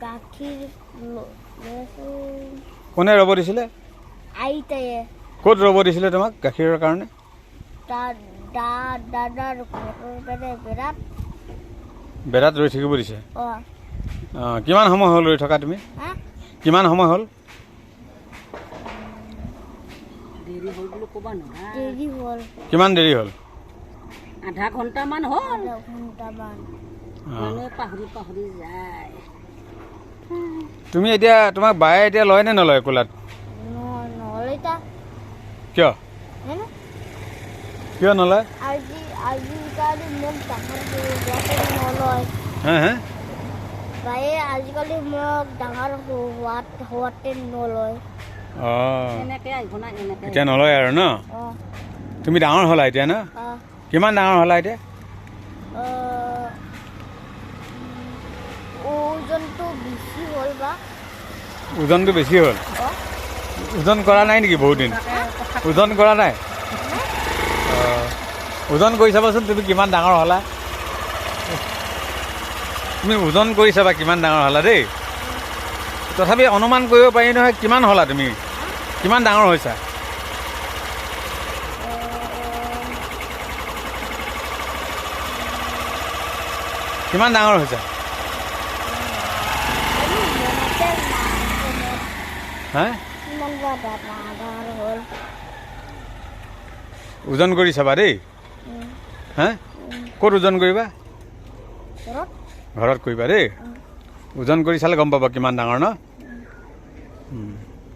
গাখীৰ লৈছোঁ। কোনে ৰ'ব দিছিলে? আইতায়ে। ক'ত ৰ'ব দিছিলে তোমাক গাখীৰৰ কাৰণে? দাদাৰ ঘৰৰ বেৰাত। বেৰাত ৰৈ থাকিব দিছে? অঁ। কিমান সময় হ'ল ৰৈ থকা তুমি? কিমান সময় হ'ল? কিমান দেৰি হ'ল? আধা ঘণ্টামান হ'ল। পাহৰি যায়। তুমি এতিয়া তোমাক বায়ে এতিয়া লয় নে নলয় কোলাত? কিয় কিয় নলয়? আজিকালি মোক ডাঙৰ হোৱাতে নলয়। এতিয়া নলয় আৰু ন? তুমি ডাঙৰ হ'লা এতিয়া ন? কিমান ডাঙৰ হ'লা এতিয়া? ওজনটো বেছি হ'ল বা। ওজনটো বেছি হ'ল? ওজন কৰা নাই নেকি বহুত দিন? ওজন কৰা নাই? ওজন কৰি চাবাচোন তুমি কিমান ডাঙৰ হ'লা। তুমি ওজন কৰি চাবা কিমান ডাঙৰ হ'লা দেই। তথাপি অনুমান কৰিব পাৰি নহয় কিমান হ'লা তুমি, কিমান ডাঙৰ হৈছা? কিমান ডাঙৰ হৈছা? হা, ওজন কৰি চাবা দেই। হা, ক'ত ওজন কৰিবা? ঘৰত কৰিবা দেই। ওজন কৰি চালে গম পাবা কিমান ডাঙৰ ন?